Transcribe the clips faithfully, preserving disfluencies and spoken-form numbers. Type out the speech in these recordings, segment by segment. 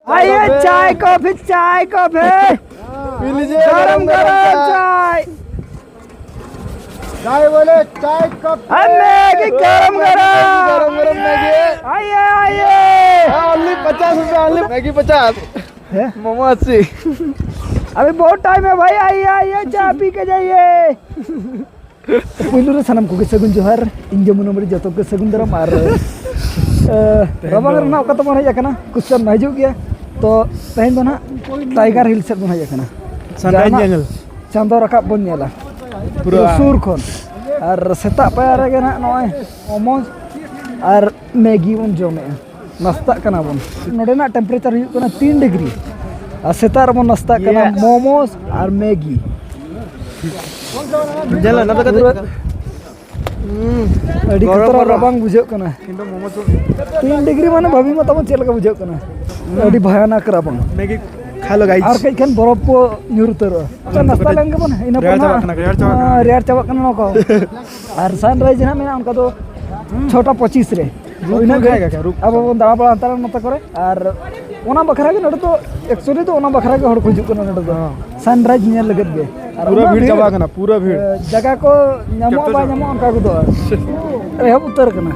आइए, चाय कॉफी, चाय कॉफी। पी लीजिए गरम गरम चाय। चाय बोले, चाय कॉफी। अरे, मैगी गरम गरम। गरम गरम मैगी। आइए, आइए। हाँ, only पचास रुपया, only मैगी पचास। हैं? मोमो अस्सी। अभी बहुत टाइम है भाई, आइए, आइए, चाय पी के जाइए। ᱯᱩᱭᱞᱩ ᱨᱮ ᱥᱟᱱᱟᱢ ᱠᱚᱜᱮ ᱥᱟᱹᱜᱩᱱ ᱡᱚᱦᱟᱨ, ᱤᱧ ᱡᱚᱢᱩᱱᱟ ᱢᱟᱹᱨᱰᱤ ᱡᱚᱛᱚ ᱠᱚᱜᱮ ᱥᱟᱹᱜᱩᱱ ᱫᱟᱨᱟᱢ᱾ ᱟᱨ ᱮ, ᱨᱟᱵᱟᱝ ᱨᱮᱱᱟᱜ ᱚᱠᱟ ᱛᱮᱵᱚᱱ ᱦᱮᱡ ᱟᱠᱟᱱᱟ, ᱠᱩᱥᱪᱟᱱ ᱢᱟ ᱦᱤᱡᱩᱜ ᱜᱮᱭᱟ᱾ ᱛᱚ ᱛᱮᱦᱮᱧ ᱫᱚ ᱱᱟᱦᱟᱜ ᱴᱟᱭᱜᱟᱨ ᱦᱤᱞ ᱥᱮᱫ ᱵᱚᱱ ᱦᱮᱡ ᱟᱠᱟᱱᱟ᱾ ᱥᱟᱱᱨᱟᱭᱤᱡᱽ ᱡᱟᱦᱟᱱᱟᱜ ᱧᱮᱧᱮᱞ᱾ ᱪᱟᱸᱫᱚ ᱨᱟᱠᱟᱵ ᱵᱚᱱ ᱧᱮᱞᱟ ᱯᱩᱨᱟᱹ᱾ ᱯᱩᱨᱟᱹ ᱥᱩᱨ ᱠᱷᱚᱱ᱾ ᱟᱨ ᱥᱮᱛᱟᱜ ᱯᱟᱭᱟᱨ ᱨᱮᱜᱮ ᱱᱟᱦᱟᱜ ᱱᱚᱜᱼᱚᱭ ᱢᱳᱢᱳ ᱟᱨ ᱢᱮᱜᱤ ᱵᱚᱱ ᱡᱚᱢᱮᱜᱼᱟ᱾ ᱱᱟᱥᱛᱟᱜ ᱠᱟᱱᱟ ᱵᱚᱱ᱾ ᱱᱚᱰᱮᱱᱟᱜ ᱴᱮᱢᱯᱟᱨᱮᱪᱟᱨ ᱦᱩᱭᱩᱜ ᱠᱟᱱᱟ ᱛᱤᱱ ᱰᱤᱜᱽᱨᱤ᱾ ᱟᱨ ᱥᱮᱛᱟᱜ ᱨᱮᱵᱚᱱ ᱱᱟᱥᱛᱟᱜ ᱠᱟᱱᱟ ᱢᱳᱢᱳᱥ ᱟᱨ ᱢᱮᱜᱤ᱾ ᱧᱮᱞ ᱚᱱᱟ ᱫᱚ ᱠᱟᱛᱮ ᱯᱩᱨᱟᱹ ᱟᱹᱰᱤ ᱜᱚᱨᱚᱢ ᱠᱷᱟᱛᱨᱟ ᱜᱚᱨᱚᱢ᱾ ᱨᱟᱵᱟᱝ ᱵᱩᱡᱷᱟᱹᱜ ᱠᱟᱱᱟ᱾ ᱠᱤᱱᱛᱩ ᱢᱳᱢᱳ ᱥᱩᱯ᱾ ᱛᱤᱱ ᱰᱤᱜᱽᱨᱤ ᱢᱟᱱᱮ ᱵᱷᱟᱹᱵᱤ ᱢᱟ ᱛᱟᱵᱚᱱ ᱪᱮᱫ ᱞᱮᱠᱟ ᱵᱩᱡᱷᱟᱹᱜ ᱠᱟᱱᱟ᱾ ᱟᱹᱰᱤ ᱵᱷᱟᱭᱟᱱᱟᱠ ᱨᱟᱵᱟᱝ᱾ ᱢᱮᱜᱤ ᱠᱷᱟ ᱞᱳ ᱜᱟᱭᱤᱥ᱾ ᱟᱨ ᱠᱟᱹᱡ ᱠᱷᱟᱱ ᱵᱚᱨᱚᱯ ᱠᱚ ᱧᱩᱨ ᱩᱛᱟᱹᱨᱚᱜᱼᱟ᱾ ᱟᱪᱪᱷᱟ, ᱱᱟᱥᱛᱟ ᱞᱮᱱ ᱜᱮᱵᱚᱱ, ᱤᱱᱟᱹ ᱯᱚᱨ ᱨᱮᱭᱟᱲ ᱪᱟᱵᱟᱜ ᱱᱟᱦᱟᱜ, ᱠᱟᱱᱟ, ᱨᱮᱭᱟᱲ ᱪᱟᱵᱟᱜ ᱠᱟᱱᱟ᱾ ᱨᱮᱭᱟᱲ ᱪᱟᱵᱟᱜ ᱠᱟᱱᱟ ᱱᱚᱣᱟ ᱠᱚ᱾ ᱟᱨ ᱥᱟᱱᱨᱟᱭᱤᱡᱽ ᱱᱟᱦᱟᱜ ᱢᱮᱱᱟᱜᱼᱟ, ᱚᱱᱠᱟ ᱫᱚ ᱪᱷᱚᱴᱟ ᱯᱚᱸᱪᱤᱥ ᱨᱮ᱾ ᱨᱩᱯ ᱤᱱᱟᱹ ᱠᱷᱟᱭ ᱜᱷᱟᱹᱲᱤᱡ ᱜᱟ ᱠᱷᱟᱭ, ᱨᱩᱯ᱾ ᱟᱵᱚ ᱵᱚᱱ ᱫᱟᱬᱟ ᱵᱟᱲᱟ ᱦᱟᱛᱟᱲᱟ ᱱᱚᱛᱮ ᱠᱚᱨᱮ᱾ ᱟᱨ ᱚᱱᱟ ᱵᱟᱠᱷᱨᱟ ᱜᱮ ᱱᱚᱰᱮ ᱫᱚ, actually ᱫᱚ ᱚᱱᱟ ᱵᱟᱠᱷᱨᱟ ᱜᱮ ᱦᱚᱲ ᱠᱚ ᱦᱤᱡᱩᱜ ᱠᱟᱱᱟ ᱱᱚᱰᱮ ᱫᱚ᱾ ᱦᱮᱸ᱾ ᱥᱟᱱᱨᱟᱭᱤᱡᱽ ᱧᱮᱞ ᱞᱟᱹᱜᱤᱫ ᱜᱮ᱾ ᱟᱨ ᱯᱩᱨᱟᱹ ᱩᱱᱟᱹᱜ ᱵᱷᱤᱲ ᱵᱷᱤᱲ, ᱪᱟᱵᱟ ᱠᱟᱱᱟ, ᱯᱩᱨᱟᱹ ᱵᱷᱤᱲ᱾ ᱮ, ᱡᱟᱭᱜᱟ ᱠᱚ ᱧᱟᱢᱚᱜ ᱡᱚᱛᱚ ᱵᱟᱭ ᱡᱚᱛᱚ᱾ ᱧᱟᱢᱚᱜ ᱚᱱᱠᱟ ᱠᱚᱫᱚ ᱮᱦᱚᱵ ᱩᱛᱟᱹᱨ ᱠᱟᱱᱟ᱾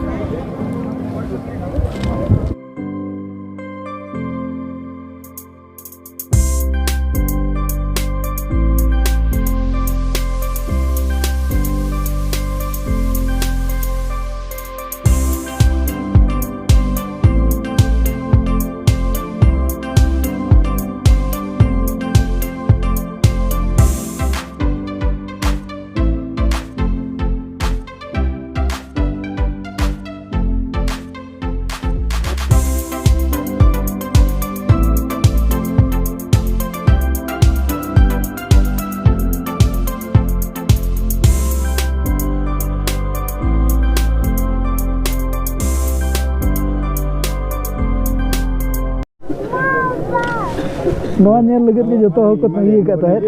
ᱱᱚᱣᱟ ᱧᱮᱞ ᱞᱟᱹᱜᱤᱫ ᱜᱮ ᱡᱚᱛᱚ ᱦᱚᱲ ᱠᱚ ᱛᱟᱺᱜᱤ ᱟᱠᱟᱫ ᱛᱟᱦᱮᱸᱫ᱾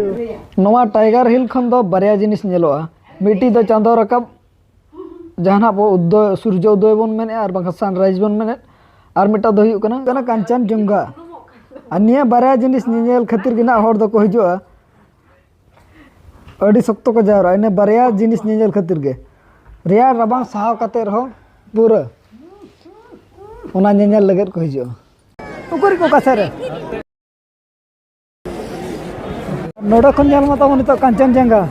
ᱱᱚᱣᱟ ᱴᱟᱭᱜᱟᱨ ᱦᱤᱞ ᱠᱷᱚᱱ ᱫᱚ ᱵᱟᱨᱭᱟ ᱡᱤᱱᱤᱥ ᱧᱮᱞᱚᱜᱼᱟ, ᱢᱤᱫᱴᱤᱡ ᱫᱚ ᱪᱟᱸᱫᱚ ᱨᱟᱠᱟᱵ, ᱡᱟᱦᱟᱱᱟᱜ ᱵᱚ ᱩᱫᱚᱭ, ᱥᱩᱨᱡᱚ ᱩᱫᱚᱭ ᱵᱚᱱ ᱢᱮᱱᱮᱫᱼᱟ, ᱟᱨ ᱵᱟᱝᱠᱷᱟᱱ ᱥᱟᱱᱨᱟᱭᱤᱡᱽ ᱵᱚᱱ ᱢᱮᱱᱮᱫ, ᱟᱨ ᱢᱤᱫᱴᱟᱝ ᱫᱚ ᱦᱩᱭᱩᱜ ᱠᱟᱱᱟ, ᱠᱟᱱᱟ ᱠᱟᱧᱪᱚᱱᱡᱚᱝᱜᱷᱟ᱾ ᱟᱨ ᱱᱤᱭᱟᱹ ᱵᱟᱨᱭᱟ ᱡᱤᱱᱤᱥ ᱧᱮᱧᱮᱞ ᱠᱷᱟᱹᱛᱤᱨ ᱜᱮ ᱱᱟᱜ ᱦᱚᱲ ᱫᱚᱠᱚ ᱦᱤᱡᱩᱜᱼᱟ, ᱟᱹᱰᱤ ᱥᱚᱠᱛᱚ ᱠᱚ ᱡᱟᱣᱨᱟᱜᱼᱟ ᱤᱱᱟᱹ ᱵᱟᱨᱭᱟ ᱡᱤᱱᱤᱥ ᱧᱮᱧᱮᱞ ᱠᱷᱟᱹᱛᱤᱨ ᱜᱮ᱾ ᱨᱮᱭᱟᱲ ᱨᱟᱵᱟᱝ ᱥᱟᱦᱟᱣ ᱠᱟᱛᱮ ᱨᱮᱦᱚᱸ ᱯᱩᱨᱟᱹ ᱚᱱᱟ ᱧᱮᱧᱮᱞ ᱞᱟᱹᱜᱤᱫ ᱠᱚ ᱦᱤᱡᱩᱜᱼᱟ᱾ ᱩᱠᱩᱨ ᱠᱚ ᱚᱠᱟ ᱥᱮᱫ ᱨᱮ? ᱱᱚᱰᱮ ᱠᱷᱚᱱ ᱧᱮᱞ ᱢᱟ ᱛᱟᱵᱚᱱ ᱱᱤᱛᱚᱜ ᱠᱟᱧᱪᱚᱱᱡᱚᱝᱜᱷᱟ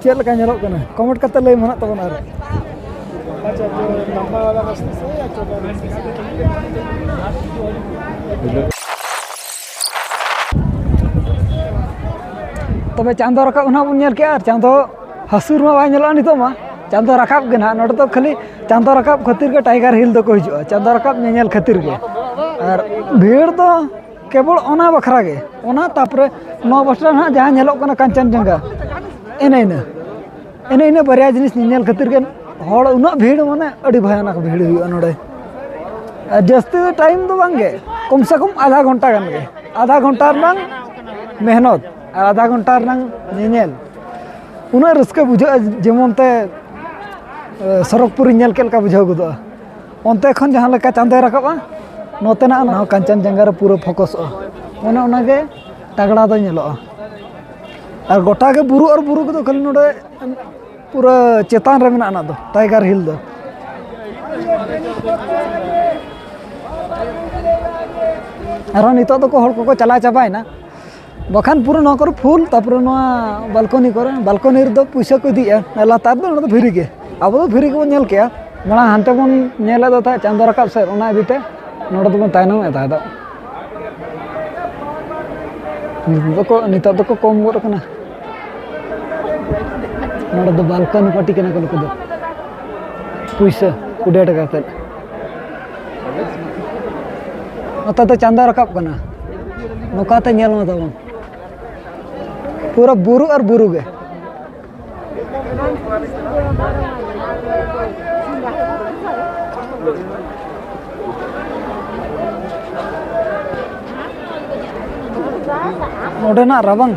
ᱪᱮᱫ ᱞᱮᱠᱟ ᱧᱮᱞᱚᱜ ᱠᱟᱱᱟ, ᱠᱚᱢᱮᱱᱴ ᱠᱟᱛᱮ ᱞᱟᱹᱭ ᱢᱮ ᱱᱟᱜ ᱛᱟᱵᱚᱱ ᱟᱨ᱾ ᱛᱚᱵᱮ ᱪᱟᱸᱫᱚ ᱨᱟᱠᱟᱵ ᱱᱟᱦᱟᱜ ᱵᱚᱱ ᱧᱮᱞ ᱠᱮᱜᱼᱟ, ᱟᱨ ᱪᱟᱸᱫᱚ ᱦᱟᱹᱥᱩᱨ ᱢᱟ ᱵᱟᱭ ᱧᱮᱞᱚᱜᱼᱟ ᱱᱤᱛᱚᱜ ᱢᱟ, ᱪᱟᱸᱫᱚ ᱨᱟᱠᱟᱵ ᱜᱮ ᱱᱟᱦᱟᱜ᱾ ᱱᱚᱰᱮ ᱫᱚ ᱠᱷᱟᱹᱞᱤ ᱪᱟᱸᱫᱚ ᱨᱟᱠᱟᱵ ᱠᱷᱟᱹᱛᱤᱨ ᱜᱮ ᱴᱟᱭᱜᱟᱨ ᱦᱤᱞ ᱫᱚᱠᱚ ᱦᱤᱡᱩᱜᱼᱟ, ᱪᱟᱸᱫᱚ ᱨᱟᱠᱟᱵ ᱧᱮᱧᱮᱞ ᱠᱷᱟᱹᱛᱤᱨ ᱜᱮ᱾ ᱟᱨ ᱵᱷᱤᱲ ᱫᱚ ᱠᱮᱵᱚᱞ ᱚᱱᱟ ᱵᱟᱠᱷᱨᱟ ᱜᱮ, ᱚᱱᱟ ᱛᱟᱯᱚᱨᱮ ᱱᱚᱣᱟ ᱯᱟᱥᱴᱟ ᱱᱟᱦᱟᱜ ᱡᱟᱦᱟᱸ ᱧᱮᱞᱚᱜ ᱠᱟᱱᱟ ᱠᱟᱧᱪᱚᱱᱡᱚᱝᱜᱷᱟ, ᱮᱱᱮ ᱤᱱᱟᱹ ᱮᱱᱮ ᱤᱱᱟᱹ ᱵᱟᱨᱭᱟ ᱡᱤᱱᱤᱥ ᱧᱮᱧᱮᱞ ᱠᱷᱟᱹᱛᱤᱨ ᱜᱮ ᱦᱚᱲ ᱩᱱᱟᱹᱜ ᱵᱷᱤᱲ, ᱢᱟᱱᱮ ᱟᱹᱰᱤ ᱵᱷᱚᱭᱟᱱᱚᱠ ᱵᱷᱤᱲ ᱦᱩᱭᱩᱜᱼᱟ ᱱᱚᱰᱮ᱾ ᱟᱨ ᱡᱟᱹᱥᱛᱤ ᱫᱚ ᱴᱟᱭᱤᱢ ᱫᱚ ᱵᱟᱝ ᱜᱮ, ᱠᱚᱢ ᱥᱮ ᱠᱚᱢ ᱟᱫᱷᱟ ᱜᱷᱚᱱᱴᱟ ᱜᱟᱱ ᱜᱮ, ᱟᱫᱷᱟ ᱜᱷᱚᱱᱴᱟ ᱨᱮᱱᱟᱝ ᱢᱮᱦᱱᱚᱛ ᱟᱨ ᱟᱫᱷᱟ ᱜᱷᱚᱱᱴᱟ ᱨᱮᱱᱟᱝ ᱧᱮᱧᱮᱞ᱾ ᱩᱱᱟᱹᱜ ᱨᱟᱹᱥᱠᱟᱹ ᱵᱩᱡᱷᱟᱹᱜᱼᱟ ᱡᱮᱢᱚᱱ ᱛᱮ, ᱮ, ᱥᱚᱨᱚᱜᱽᱯᱩᱨᱤ ᱧᱮᱞ ᱠᱮᱫ ᱞᱮᱠᱟ ᱵᱩᱡᱷᱟᱹᱣ ᱜᱚᱫᱚᱜᱼᱟ᱾ ᱚᱱᱛᱮ ᱠᱷᱚᱱ ᱡᱟᱦᱟᱸ ᱞᱮᱠᱟ ᱪᱟᱸᱫᱚᱭ ᱨᱟᱠᱟᱵᱼᱟ, ᱱᱚᱛᱮᱱᱟᱜ ᱚᱱᱟ ᱠᱟᱧᱪᱚᱱᱡᱚᱝᱜᱷᱟ ᱨᱮ ᱯᱩᱨᱟᱹ ᱯᱷᱳᱠᱟᱥᱚᱜᱼᱟ᱾ ᱚᱱᱮ ᱚᱱᱟᱜᱮ ᱛᱟᱜᱲᱟ ᱫᱚ ᱧᱮᱞᱚᱜᱼᱟ᱾ ᱟᱨ ᱜᱚᱴᱟ ᱜᱮ ᱵᱩᱨᱩ ᱟᱨ ᱵᱩᱨᱩ ᱠᱚᱫᱚ ᱠᱷᱟᱹᱞᱤ ᱱᱚᱰᱮ ᱯᱩᱨᱟᱹ ᱪᱮᱛᱟᱱ ᱨᱮ ᱢᱮᱱᱟᱜᱼᱟ ᱚᱱᱟ ᱫᱚ, ᱴᱟᱭᱜᱟᱨ ᱦᱤᱞ ᱫᱚ᱾ ᱟᱨᱦᱚᱸ ᱱᱤᱛᱚᱜ ᱫᱚᱠᱚ ᱦᱚᱲ ᱠᱚᱠᱚ ᱪᱟᱞᱟᱣ ᱪᱟᱵᱟᱭᱮᱱᱟ, ᱵᱟᱠᱷᱟᱱ ᱯᱩᱨᱟᱹ ᱱᱚᱣᱟ ᱠᱚᱨᱮ ᱯᱷᱩᱞ᱾ ᱛᱟᱨᱯᱚᱨᱮ ᱱᱚᱣᱟ ᱵᱟᱞᱠᱚᱱᱤ ᱠᱚᱨᱮ, ᱵᱟᱞᱠᱚᱱᱤ ᱨᱮᱫᱚ ᱯᱩᱭᱥᱟᱹ ᱠᱚ ᱤᱫᱤᱭᱮᱫᱼᱟ, ᱟᱨ ᱞᱟᱛᱟᱨ ᱫᱚ ᱚᱱᱟ ᱫᱚ ᱯᱷᱤᱨᱤ ᱜᱮ᱾ ᱟᱵᱚ ᱫᱚ ᱯᱷᱤᱨᱤ ᱜᱮᱵᱚᱱ ᱧᱮᱞ ᱠᱮᱜᱼᱟ᱾ ᱢᱟᱲᱟᱝ ᱦᱟᱱᱛᱮ ᱵᱚᱱ ᱧᱮᱞᱮᱫ ᱫᱚ ᱛᱟᱦᱮᱸᱫ ᱪᱟᱸᱫᱚ ᱨᱟᱠᱟᱵ ᱥᱮᱫ, ᱚᱱᱟ ᱤᱫᱤᱛᱮ ᱱᱚᱰᱮ ᱫᱚᱵᱚᱱ ᱛᱟᱭᱱᱚᱢᱮᱫ ᱛᱟᱦᱮᱸ ᱫᱚ᱾ ᱱᱤᱛᱚᱜ ᱫᱚᱠᱚ, ᱱᱤᱛᱚᱜ ᱫᱚᱠᱚ ᱠᱚᱢ ᱜᱚᱫ ᱟᱠᱟᱱᱟ᱾ ᱱᱚᱰᱮ ᱫᱚ ᱵᱟᱞᱠᱚᱱᱤ ᱯᱟᱨᱴᱤ ᱠᱟᱱᱟ ᱠᱚ ᱱᱩᱠᱩ ᱫᱚ᱾ ᱯᱩᱭᱥᱟᱹ ᱠᱩᱲᱤ ᱴᱟᱠᱟ ᱠᱟᱛᱮᱫ᱾ ᱱᱚᱛᱮ ᱫᱚ ᱪᱟᱸᱫᱚ ᱨᱟᱠᱟᱵ ᱠᱟᱱᱟ᱾ ᱱᱚᱝᱠᱟᱛᱮ ᱧᱮᱞ ᱢᱟ ᱛᱟᱵᱚᱱ᱾ ᱯᱩᱨᱟᱹ ᱵᱩᱨᱩ ᱟᱨ ᱵᱩᱨᱩ ᱜᱮ᱾ ᱱᱚᱰᱮᱱᱟᱜ ᱨᱟᱵᱟᱝ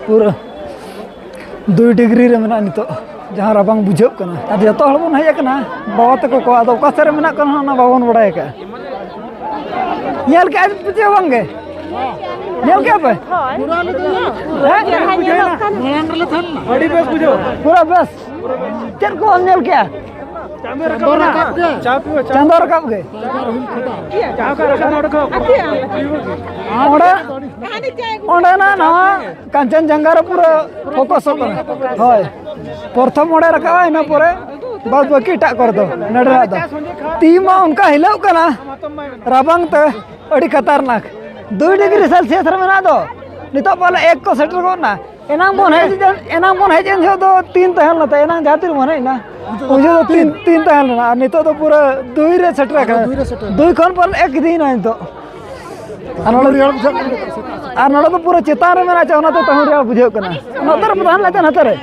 ᱯᱩᱨᱟᱹ ᱫᱩᱭ ᱰᱤᱜᱽᱨᱤ ᱨᱮ ᱢᱮᱱᱟᱜᱼᱟ ᱱᱤᱛᱚᱜ, ᱡᱟᱦᱟᱸ ᱨᱟᱵᱟᱝ ᱵᱩᱡᱷᱟᱹᱜ ᱠᱟᱱᱟ᱾ ᱟᱨ ᱡᱚᱛᱚ ᱦᱚᱲ ᱵᱚᱱ ᱦᱮᱡ ᱟᱠᱟᱱᱟ, ᱵᱟᱵᱟ ᱛᱟᱠᱚ ᱠᱚ, ᱟᱫᱚ ᱚᱠᱟ ᱥᱮᱫ ᱨᱮ ᱢᱮᱱᱟᱜ ᱠᱚᱣᱟ ᱚᱱᱟ ᱵᱟᱵᱚᱱ ᱵᱟᱲᱟᱭ ᱟᱠᱟᱫᱼᱟ᱾ ᱧᱮᱞ ᱠᱮᱜᱼᱟ ᱯᱮ ᱪᱮ ᱵᱟᱝ ᱜᱮ? ᱧᱮᱞ ᱠᱮᱜᱼᱟ ᱯᱮ? ᱦᱮᱸ? ᱡᱟᱦᱟᱸ ᱧᱮᱞᱚᱜ ᱠᱟᱱᱟ᱾ ᱢᱟᱲᱟᱝ ᱨᱮᱞᱮ ᱛᱟᱦᱮᱸ ᱞᱮᱱᱟ᱾ ᱟᱹᱰᱤ ᱵᱮᱥ ᱵᱩᱡᱷᱟᱹᱣ᱾ ᱯᱩᱨᱟᱹ ᱵᱮᱥ᱾ ᱪᱮᱫ ᱠᱚ ᱵᱟᱢ ᱧᱮᱞ ᱠᱮᱜᱼᱟ? ᱪᱟᱸᱫᱚ ᱨᱟᱠᱟᱵ ᱜᱮ᱾ ᱪᱟᱸᱫᱚ ᱨᱟᱠᱟᱵ ᱜᱮ᱾ ᱚᱸᱰᱮ, ᱚᱸᱰᱮᱱᱟᱜ ᱱᱟᱣᱟ ᱠᱟᱧᱪᱚᱱᱡᱚᱝᱜᱷᱟ ᱨᱮ ᱯᱩᱨᱟᱹ ᱯᱷᱳᱠᱟᱥᱚᱜ ᱠᱟᱱᱟ᱾ ᱦᱳᱭ, ᱯᱨᱚᱛᱷᱚᱢ ᱚᱸᱰᱮ ᱨᱟᱠᱟᱵᱼᱟ, ᱤᱱᱟᱹ ᱯᱚᱨᱮ ᱵᱟᱫ ᱵᱟᱹᱠᱤ ᱮᱴᱟᱜ ᱠᱚᱨᱮ ᱫᱚ᱾ ᱱᱚᱰᱮᱱᱟᱜ ᱫᱚ ᱛᱤ ᱢᱟ ᱚᱱᱠᱟ ᱦᱤᱞᱟᱹᱜ ᱠᱟᱱᱟ ᱨᱟᱵᱟᱝ ᱛᱮ, ᱟᱹᱰᱤ ᱠᱷᱟᱛᱟᱨᱱᱟᱠ᱾ ᱫᱩᱭ ᱰᱤᱜᱽᱨᱤ ᱥᱮᱞᱥᱤᱭᱟᱥ ᱨᱮ ᱢᱮᱱᱟᱜ ᱫᱚ, ᱱᱤᱛᱚᱜ ᱯᱟᱞᱮ ᱮᱠ ᱠᱚ ᱥᱮᱴᱮᱨ ᱜᱚᱫ ᱮᱱᱟ᱾ ᱮᱱᱟᱝ ᱵᱚᱱ ᱦᱮᱡ ᱮᱱ, ᱮᱱᱟᱝ ᱵᱚᱱ ᱦᱮᱡ ᱮᱱ ᱡᱚᱦᱚᱜ ᱫᱚ ᱛᱤᱱ ᱛᱟᱦᱮᱸ ᱞᱮᱱᱟ, ᱮᱱᱟᱝ ᱡᱟᱦᱟᱸ ᱛᱤᱱ ᱵᱚᱱ ᱦᱮᱡ ᱮᱱᱟ, ᱩᱱ ᱡᱚᱦᱚᱜ ᱫᱚ ᱛᱤᱱ, ᱛᱤᱱ ᱛᱟᱦᱮᱸ ᱞᱮᱱᱟ, ᱟᱨ ᱱᱤᱛᱚᱜ ᱫᱚ ᱯᱩᱨᱟᱹ ᱫᱩᱭ ᱨᱮ ᱥᱮᱴᱮᱨ ᱟᱠᱟᱱᱟ᱾ ᱫᱩᱭ ᱨᱮ ᱥᱮᱴᱮᱨ᱾ ᱫᱩᱭ ᱠᱷᱚᱱ ᱯᱟᱞᱮ ᱮᱠ ᱤᱫᱤᱭᱮᱱᱟ ᱱᱤᱛᱚᱜ᱾ ᱟᱨ ᱱᱚᱰᱮ, ᱨᱮᱭᱟᱲ ᱵᱩᱡᱷᱟᱹᱜ ᱠᱟᱱᱟ ᱱᱤᱛᱚᱜ ᱥᱮᱛᱟᱜ᱾ ᱟᱨ ᱱᱚᱰᱮ ᱫᱚ ᱯᱩᱨᱟᱹ ᱪᱮᱛᱟᱱ ᱨᱮ ᱢᱮᱱᱟᱜᱼᱟ, ᱚᱱᱟᱛᱮ ᱛᱟᱹᱦᱩ ᱨᱮᱭᱟᱲ ᱵᱩᱡᱷᱟᱹᱜ ᱠᱟᱱᱟ᱾ ᱚᱱᱟ ᱩᱛᱟᱹᱨ ᱨᱮ ᱛᱟᱦᱮᱱ ᱞᱮᱫ ᱛᱟᱦᱮᱱᱟ ᱛᱟᱨᱮ᱾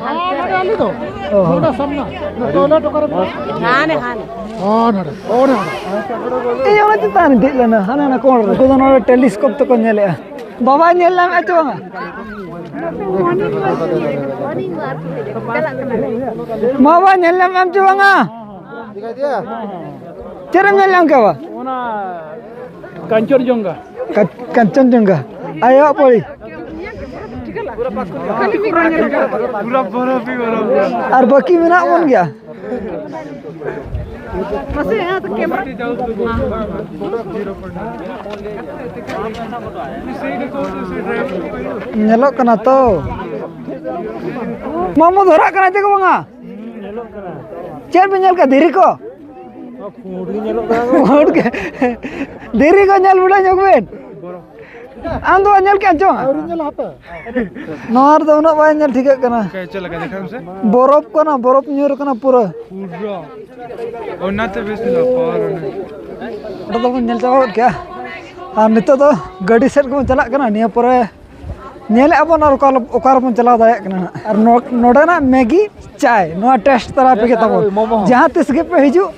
ᱦᱟᱱᱮ ᱟᱞᱮ ᱫᱚ᱾ ᱚ ᱦᱚᱸ᱾ ᱱᱚᱰᱮ ᱥᱟᱢᱱᱟ᱾ ᱱᱚᱰᱮ ᱴᱚᱞᱟ ᱴᱚᱠᱟ ᱨᱮ ᱢᱮᱱᱟᱜᱼᱟ᱾ ᱦᱟᱱᱮ, ᱦᱟᱱᱮ᱾ ᱦᱚᱸ, ᱱᱚᱰᱮ᱾ ᱦᱚᱸ, ᱱᱚᱰᱮ᱾ ᱮᱭ, ᱚᱱᱟ ᱪᱮᱛᱟᱱ ᱨᱮ ᱫᱮᱡ ᱞᱮᱱᱟ, ᱦᱟᱱᱮ ᱚᱱᱟ ᱠᱚᱬ ᱨᱮ᱾ ᱩᱱᱠᱩ ᱫᱚ ᱱᱚᱰᱮ ᱴᱮᱞᱤᱥᱠᱳᱯ ᱛᱮᱠᱚ ᱧᱮᱞᱮᱜᱼᱟ᱾ ᱵᱟᱵᱟ ᱧᱮᱞ ᱧᱟᱢᱮᱫᱼᱟ ᱪᱮ ᱵᱟᱝᱟ? ᱵᱟᱵᱟ ᱧᱮᱞ ᱧᱟᱢᱮᱫᱼᱟᱢ ᱪᱮ ᱵᱟᱝᱟ? ᱪᱮᱫ ᱮᱢ ᱧᱮᱞ ᱧᱟᱢ ᱠᱮᱫᱟ ᱵᱟ? ᱚᱱᱟ ᱠᱟᱧᱪᱚᱱᱡᱚᱝᱜᱷᱟ᱾ ᱠᱟ-, ᱠᱟᱧᱪᱚᱱᱡᱚᱝᱜᱷᱟ᱾ ᱟᱭᱳᱣᱟᱜ ᱯᱟᱹᱲᱤ᱾ ᱯᱩᱨᱟᱹ ᱵᱚᱨᱚᱯᱷ ᱦᱤ ᱵᱚᱨᱚᱯᱷ᱾ ᱟᱨ ᱵᱟᱹᱠᱤ ᱢᱮᱱᱟᱜ ᱵᱚᱱ ᱜᱮᱭᱟ᱾ ᱧᱮᱞᱚᱜ ᱠᱟᱱᱟ ᱛᱚ᱾ ᱢᱟᱢᱩ ᱫᱷᱚᱨᱟᱜ ᱠᱟᱱᱟ ᱪᱮ ᱠᱚ ᱵᱟᱝᱟ? ᱪᱮᱫ ᱵᱮᱱ ᱧᱮᱞ ᱠᱮᱫᱟ, ᱫᱷᱤᱨᱤ ᱠᱚ? ᱯᱩᱸᱰ ᱜᱮ ᱧᱮᱞᱚᱜ ᱠᱟᱱᱟ᱾ ᱯᱩᱸᱰ ᱜᱮ᱾ ᱫᱷᱤᱨᱤ ᱠᱚ ᱧᱮᱞ ᱵᱤᱰᱟᱹᱣ ᱧᱚᱜ ᱵᱮᱱ᱾ ᱟᱢ ᱫᱚ ᱧᱮᱞ ᱠᱮᱫ ᱪᱚᱝ? ᱟᱹᱣᱨᱤ ᱧᱮᱞ ᱦᱟᱯᱮ᱾ ᱱᱚᱣᱟ ᱨᱮᱫᱚ ᱩᱱᱟᱹᱜ ᱵᱟᱭ ᱧᱮᱞ ᱴᱷᱤᱠᱟᱹᱜ ᱠᱟᱱᱟ᱾ ᱪᱮᱫ ᱞᱮᱠᱟ ᱫᱮᱠᱷᱟᱣ ᱢᱮᱥᱮ? ᱵᱚᱨᱚᱯᱷ ᱠᱟᱱᱟ, ᱵᱚᱨᱚᱯᱷ ᱧᱩᱨ ᱠᱟᱱᱟ ᱯᱩᱨᱟᱹ᱾ ᱯᱩᱨᱟᱹ᱾ ᱚᱱᱟᱛᱮ ᱵᱮᱥ ᱧᱮᱞᱚᱜ ᱯᱟᱣᱟᱨ ᱚᱱᱟ᱾ ᱚᱸᱰᱮ ᱫᱚᱵᱚᱱ ᱧᱮᱞ ᱪᱟᱵᱟ ᱜᱚᱫ ᱠᱮᱜᱼᱟ᱾ ᱟᱨ ᱱᱤᱛᱚᱜ ᱫᱚ ᱜᱟᱹᱰᱤ ᱥᱮᱫ ᱜᱮᱵᱚᱱ ᱪᱟᱞᱟᱜ ᱠᱟᱱᱟ᱾ ᱱᱤᱭᱟᱹ ᱯᱚᱨᱮ ᱧᱮᱞᱮᱫᱼᱟ ᱵᱚᱱ ᱟᱨ ᱚᱠᱟ, ᱚᱠᱟ ᱨᱮᱵᱚᱱ ᱪᱟᱞᱟᱣ ᱫᱟᱲᱮᱭᱟᱜ ᱠᱟᱱᱟ ᱦᱟᱸᱜ᱾ ᱟᱨ ᱱᱚ-, ᱱᱚᱰᱮᱱᱟᱜ ᱢᱮᱜᱤ ᱪᱟᱭ, ᱱᱚᱣᱟ ᱴᱮᱥᱴ ᱛᱟᱨᱟ ᱯᱮ ᱜᱮ ᱛᱟᱵᱚᱱ᱾ ᱢᱳᱢᱳ ᱦᱚᱸ᱾ ᱡᱟᱦᱟᱸ ᱛᱤᱥ ᱜᱮᱯᱮ ᱦᱤᱡᱩᱜ,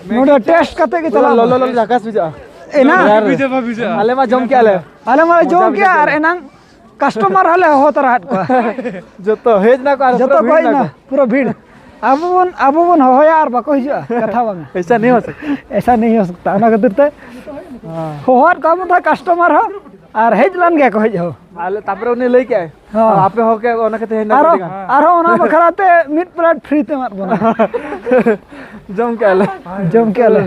ᱱᱚᱰᱮ ᱴᱮᱥᱴ ᱠᱟᱛᱮ ᱜᱮ ᱪᱟᱞᱟᱜ ᱞᱚᱞᱚ ᱢᱮ᱾ ᱞᱚᱞᱚ ᱡᱷᱟᱠᱟᱥ ᱵᱩᱡᱷᱟᱹᱜᱼᱟ᱾ ᱮᱱᱟ? ᱵᱤᱡᱟ ᱵᱟ ᱵᱤᱡᱟ᱾ ᱟᱞᱮ ᱢᱟ ᱡᱚᱢ ᱠᱮᱜᱼᱟ ᱞᱮ᱾ ᱟᱞᱮ ᱢᱟ ᱡᱚᱢ ᱢᱚᱡᱟ ᱠᱮᱜᱼᱟ ᱵᱩᱡᱷᱟᱹᱜ ᱟᱨ ᱠᱟᱱᱟ᱾ ᱮᱱᱟᱝ ᱠᱟᱥᱴᱚᱢᱟᱨ ᱦᱚᱸᱞᱮ ᱦᱚᱦᱚ ᱛᱚᱨᱟ ᱟᱫ ᱠᱚᱣᱟ᱾ ᱡᱚᱛᱚ ᱦᱮᱡ ᱱᱟᱠᱚ ᱟᱨ ᱡᱚᱛᱚ ᱯᱩᱨᱟᱹ ᱠᱚ ᱵᱷᱤᱲ ᱦᱮᱡ ᱱᱟ, ᱱᱟᱠᱚ᱾ ᱯᱩᱨᱟᱹ ᱵᱷᱤᱲ᱾ ᱟᱵᱚ ᱵᱚᱱ, ᱟᱵᱚ ᱵᱚᱱ ᱦᱚᱦᱚᱭᱟ ᱟᱨ ᱵᱟᱠᱚ ᱦᱤᱡᱩᱜᱼᱟ, ᱠᱟᱛᱷᱟ ᱵᱟᱝᱟ᱾ ᱮᱭᱥᱟ ᱱᱤᱭᱚᱢ ᱟᱥᱮ? ᱮᱭᱥᱟ ᱱᱤᱭᱚᱢ ᱟᱥᱮ᱾ ᱚᱱᱟ ᱠᱷᱟᱹᱛᱤᱨ ᱛᱮ ᱦᱮᱸ᱾ ᱦᱚᱦᱚᱣᱟᱫ ᱠᱚᱣᱟ ᱵᱚᱱ ᱛᱟᱦᱮᱸ ᱠᱟᱥᱴᱚᱢᱟᱨ ᱦᱚᱸ, ᱟᱨ ᱦᱮᱡ ᱞᱮᱱ ᱜᱮᱭᱟ ᱠᱚ, ᱦᱮᱡ ᱦᱚᱸ᱾ ᱟᱞᱮ, ᱛᱟᱯᱚᱨᱮ ᱩᱱᱤ ᱞᱟᱹᱭ ᱠᱮᱜᱼᱟᱭ, ᱦᱚᱸ᱾ ᱟᱯᱮ ᱦᱚᱸ ᱠᱮ ᱚᱱᱟ ᱠᱷᱟᱹᱛᱤᱨ ᱦᱮᱡ ᱮᱱᱟ ᱟᱨᱦᱚᱸ, ᱠᱟᱹᱴᱤᱡ ᱜᱟᱱ᱾ ᱟᱨᱦᱚᱸ ᱚᱱᱟ ᱵᱟᱠᱷᱨᱟ ᱛᱮ ᱢᱤᱫ ᱯᱞᱮᱴ ᱯᱷᱨᱤ ᱛᱮ ᱮᱢᱟᱫ ᱵᱚᱱᱟ᱾ ᱡᱚᱢ ᱠᱮᱜᱼᱟ ᱞᱮ᱾ ᱡᱚᱢ ᱠᱮᱜᱼᱟ ᱞᱮ᱾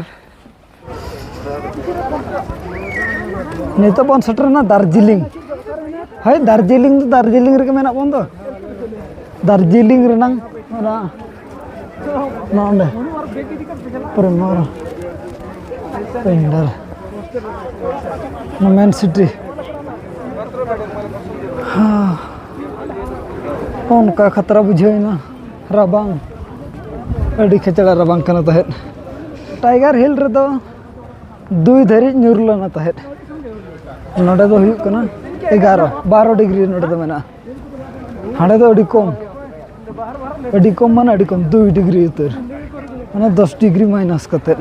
ᱱᱤᱛᱚᱜ ᱵᱚᱱ ᱥᱮᱴᱮᱨᱮᱱᱟ ᱫᱟᱨᱡᱤᱞᱤᱝ᱾ ᱦᱳᱭ, ᱫᱟᱨᱡᱤᱞᱤᱝ ᱫᱚ ᱫᱟᱨᱡᱤᱞᱤᱝ ᱨᱮᱜᱮ ᱢᱮᱱᱟᱜ ᱵᱚᱱ ᱫᱚ᱾ ᱫᱟᱨᱡᱤᱞᱤᱝ ᱨᱮᱱᱟᱝ ᱚᱱᱟ ᱱᱚᱰᱮ ᱯᱨᱮᱢᱚᱨ ᱯᱮᱱᱰᱟᱞ, ᱱᱚᱣᱟ ᱢᱮᱱ ᱥᱤᱴᱤ᱾ ᱦᱮᱸ, ᱚᱱᱠᱟ ᱠᱷᱟᱛᱨᱟ ᱵᱩᱡᱷᱟᱹᱣ ᱮᱱᱟ, ᱨᱟᱵᱟᱝ, ᱟᱹᱰᱤ ᱠᱷᱟᱪᱲᱟ ᱨᱟᱵᱟᱝ ᱠᱟᱱᱟ ᱛᱟᱦᱮᱸᱫ᱾ ᱴᱟᱭᱜᱟᱨ ᱦᱤᱞ ᱨᱮᱫᱚ ᱫᱩᱭ ᱫᱷᱟᱹᱨᱤᱡ ᱧᱩᱨ ᱞᱮᱱᱟ ᱛᱟᱦᱮᱸᱫ᱾ ᱱᱚᱰᱮ ᱫᱚ ᱦᱩᱭᱩᱜ ᱠᱟᱱᱟ ᱮᱜᱟᱨᱚ, ᱵᱟᱨᱚ ᱰᱤᱜᱽᱨᱤ ᱱᱚᱰᱮ ᱫᱚ ᱢᱮᱱᱟᱜᱼᱟ᱾ ᱦᱟᱸᱰᱮ ᱫᱚ ᱟᱹᱰᱤ ᱠᱚᱢ, ᱟᱹᱰᱤ ᱠᱚᱢ ᱢᱟᱱᱮ ᱟᱹᱰᱤ ᱠᱚᱢ, ᱫᱩᱭ ᱰᱤᱜᱽᱨᱤ ᱩᱛᱟᱹᱨ, ᱢᱟᱱᱮ ᱫᱚᱥ ᱰᱤᱜᱽᱨᱤ ᱢᱟᱭᱱᱟᱥ ᱠᱟᱛᱮᱫ᱾